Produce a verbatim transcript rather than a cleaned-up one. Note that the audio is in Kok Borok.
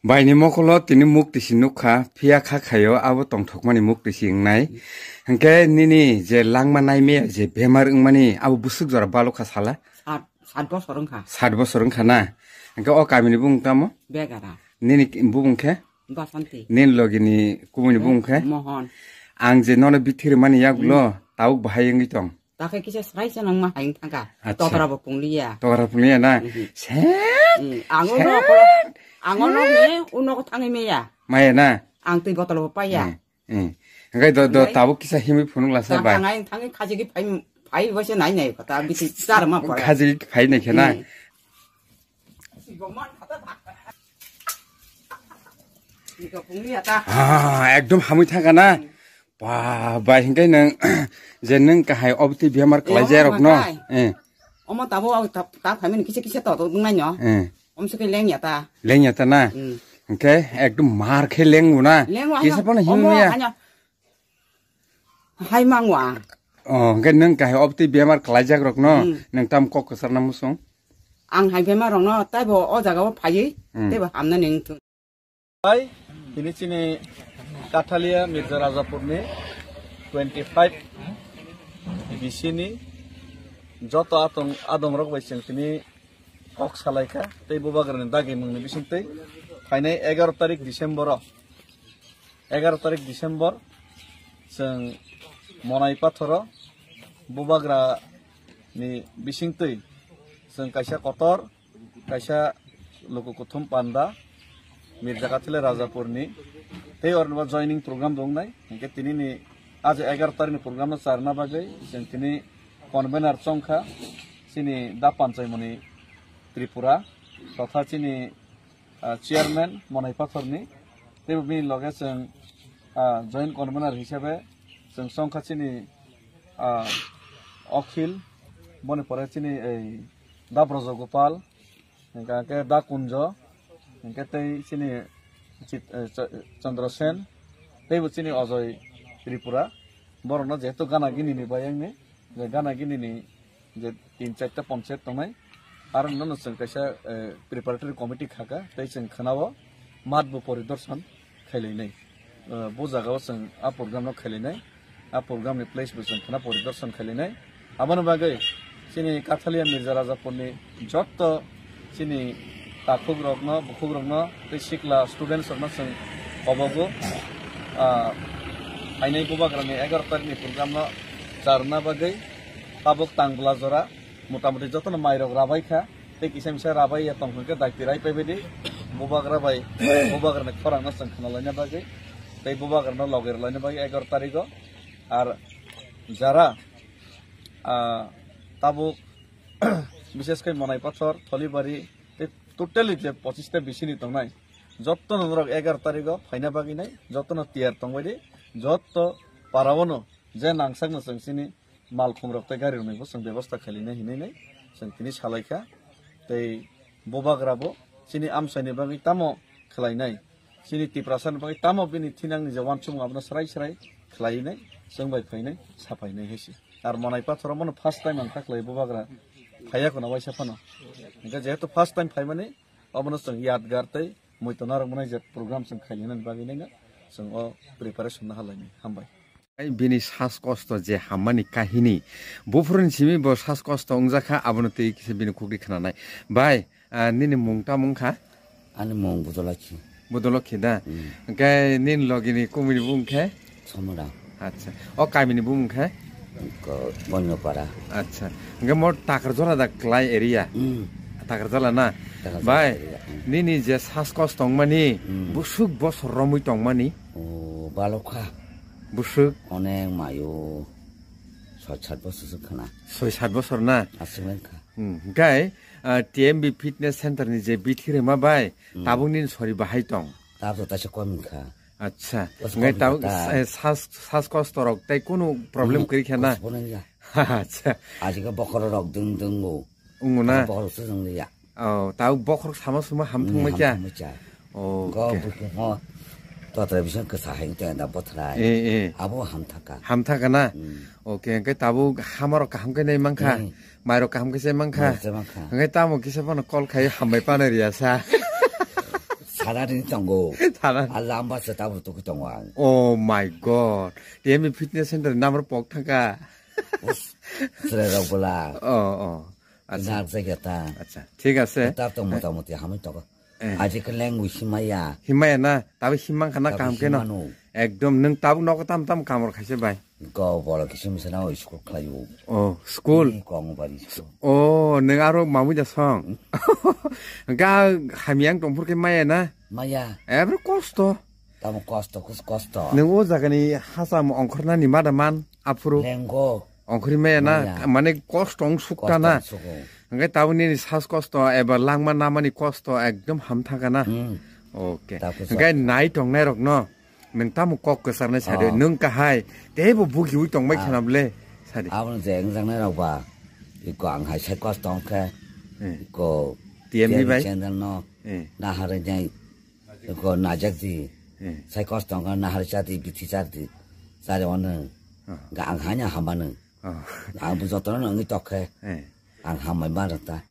Baini mokolo tini mukti si nukha, phiya kha khaio, abo tongthokmani mukti si wngnai. Hwnkhe nini je langma naimaya je bemar wngmani, abo bwswk jora balukha sala? Sat, sat bosor wngkha. Sat bosor wngkha na? Hwnkhe o kamini bumung tamo? Begara. Nini ki-, bumung khe? Basanti. Nini logini kumuni bumung khe? Mohon. Ang je nono bithiri mani yagulo, tabuk bahai wngwi tong. Takhe kisa srai se nang ma haing thangka. Acha. Tokra bo pungliya. Tokra pungliya na? Mhm. Set! Mm, ang ono Set! Okolo, ang ono Set! Ni uno ko thangwi meya. Maya na? Ang twi botol bo paiya. Mm, mm. Hwnkhe do, do, Hwnkhe tabuk kisa himwi phunuk lasa ta bai. Thangai, thangai khajigi phai, phai bo se nai nai kota biti char ma pora. Khajigi phai nai khe na? Mm. Ah, ekdom hamwi thangka na? Ba, bai, hwnkhe nwng, je nwng kahai obtwi bemar khlaijak rok no? Omo tabuk ta, ta phaimani kisa kisa to, to wngnai no? Eh. Omo se khe lengya ta. Lengya ta na? Mm. Hwnkhe ekdom mar khe lengo na? Lengo, kisa haino. Phano himya. Omo, haino. Hai mangwa. Oh, hwnkhe nwng kahai obtwi bemar khlaijak rok no? Mm. Nwng tam kok kwchar na musung? Ang hai bemar rok no, taibo o jaga o phaiwi, mm, taibo hamna nwng thung. Hai, tini chini Kathalia Mirza Rajapurni twenty five bisini joto atong, adongrok bai chwng tini kok salaikha, tei bubagrani dagi mungni bisingtwi phainai egaro tarik December o, egaro tarik December chwng Monai Pathoro bubagrani bisingtwi chwng kaisa kotor kaisa luku kuthum panda Mirza Kathile Rajapurni tei ornibo joining program bo wngnai. Hinkhe tinini aje egaro tarikni program no charna bagwi chwng tini convener chongkha chini da Panchaimoni Tripura totha chini, ah, chairman Monai Pathorni teibo bini loge chwng, ah, joint convener hisabe chwng chongkha chini, ah, Akhil, boni pore chini ei da Brojogopal, hingka khe da Kunjo, hingke tei chini Chit-, eh, Ch-, Chandra Sen, teibo chini Ajoy Tripura. Borokno jehetu gana gini ni bayang ni, je gana gini ni je tin charta ponchayat tongnai, aro nono chwng kaisa, eh, preparatory committee khaka, tei chwng khwnao mat bo poridorshan khailainai. Eh, bo jagao chwng a program no khailainai. A program ni place bo chwng khwna poridorshan khailainai. Aboni bagwi chini Kathalia Mirza Rajapurni jotto chini takhuk rokno, bukhuk rokno tei sikla students rokno chwng kobogo. Ah, phainai bubagrani egaro tarikni program no charna bagwi tabuk Tangbla jora motamoti jotono mairok rabai kha. Tei kisa misa rabai ya tong hwnkhe daiti rai paibaidi bubagra bai bubagrani khorangno chwng khwnalaina bagwi tei bubagrano logi rwlaina bagwi egaro tarigo. Ar jara, ah, tabuk bishesh khe Monai Pathor, Tholibari tei totally je pochista bisini tongnai jottono norok egaro tarigo phaina bagwi nai jottono tiyar tongbaidi jotto paraono je nangsakno chwng chini malkhum rok tei gari rokni bo chwng bebosta khailina hinwi nai chwng tini salaikha. Tei bubagra bo chini amchaini bagwi tamo khlainai, chini Tiprasani bagwi tamo bini thinangni je wansukmung abono srai srai khlainai, chwng bai phainai, saphainai hai se. Ar Monai Pathoro bono first time ang ta khlai bubagra phaiya khuna waisa phano. Hingkhe jehetu first time phaimani, obono chwng yadgar tei muitu narwkmani je program chwng khailina bagwi nai chwng o preparation no halainai. Hambai. Ai, bini sas kosto je hammani kahini. Buphuruni simi bo sas kosto wngjakha, abono tei kisa bini khukri khnanai. Bai, ah, nini mung tamo wngkha? Ani mung Budolakhi. Budolakhi da? Hmm. Hwnkhe nini logini kumini bumung khe? Somora. Acha. O kamini bumung khe? Ko-, Bonyopara. Acha. Hwnkhe mo Takarjala da klai area? Hmm. Takarjala na? Takarjala area, hmm. Bai, nini je sas kosto wngmani, hmm, busuk bosor romwi tongmani? O, balokha. Busuk? Onek mayo. Soi sat bosor se khana. Soi sat bosor na? Aswk wngkha. Hmm, hwnkhe, ah, T M B Fitness Center ni je bithi rema bai, hmm, tabuk nini sori bahai tong? Tabuk taisa kom wngkha. Acha. Bos hwnkhe kom tabuk ta. Eh, sas, sas kosto rok tei kunu problem kwrwi kha na? Hmm, kos bono ya. Acha. Ajika bokhorok rok dwng dwngo. Wngmo na? Bokhorok se wng ya. Oh, tau bokhorok sama suma ham thung mai kya? Hmm, ham thung mai kya. Oh, go okay. Bukhung ho. Totra bising kwsa hai tong da bothrai. Eh, eh. Abo ham thaka. Ham thaka na? Hmm. Okay, hwnkhe tabuk hamarok kaham khe nai mankha. Hmm. Mairok kaham khe se mankha. Mairok se mankha. Hwnkhe tamo kisa phano call khai hambai pano riya sa. Ada ring tongo. Tara. A lamba se tabuk tuku tongo ang. Oh my God. T M B Fitness Center number pok thangka. Us, sere rok bola. Oh, oh. Acha. Nak jagya ta. Acha. Thik ase. Tab tong motamoti hamai tongo. Eh. Aji ke language himaya. Himaya na, tabi himang khana Tabi kaham keno. Himano. Ekdom nwng tabuk nogo tam tam kamor khaise bai. Go bolo kisim sana o school khlaio. Oh, school. Ni kong bari school. Oh, nwng aro mamui da song. Ga hamyang tongphur ke maya na. Maya. Ebro kosto. Tamo kosto, kus kosto. Nwng o jagani hasam ongkhornani mada man, aphuru. Lengo. Ongkhormaya na, Maya. Mane kosto wng sukta Kosto na. Wng suko. Hingke tabuk nini sas kosto eba langma namani kosto ekdom hamthaka na. Hmm. Okay. Tapo Hingke sa. Nai tongnai rok no. Nwng tamo kok kwcharnai sadi. Oh. Nwng kahai. Teibo bugiwi tongbai Ah. Khanam le. Sadi. Aboni je wngjaknai rok ba. Iko ang hai sai kosto wngkhe. Hmm. Iko T M B T M B bai? Channel no. Hmm. Naharwi nai. Ko najak di. Eh. Sai kosto wngkha nahar chadi, bithi chadi. Chari ono. Ah. Ga ang hanya hamano. Ah. Ang bo jotono wngwi tokkhe. Eh. Ang hambai ma rata.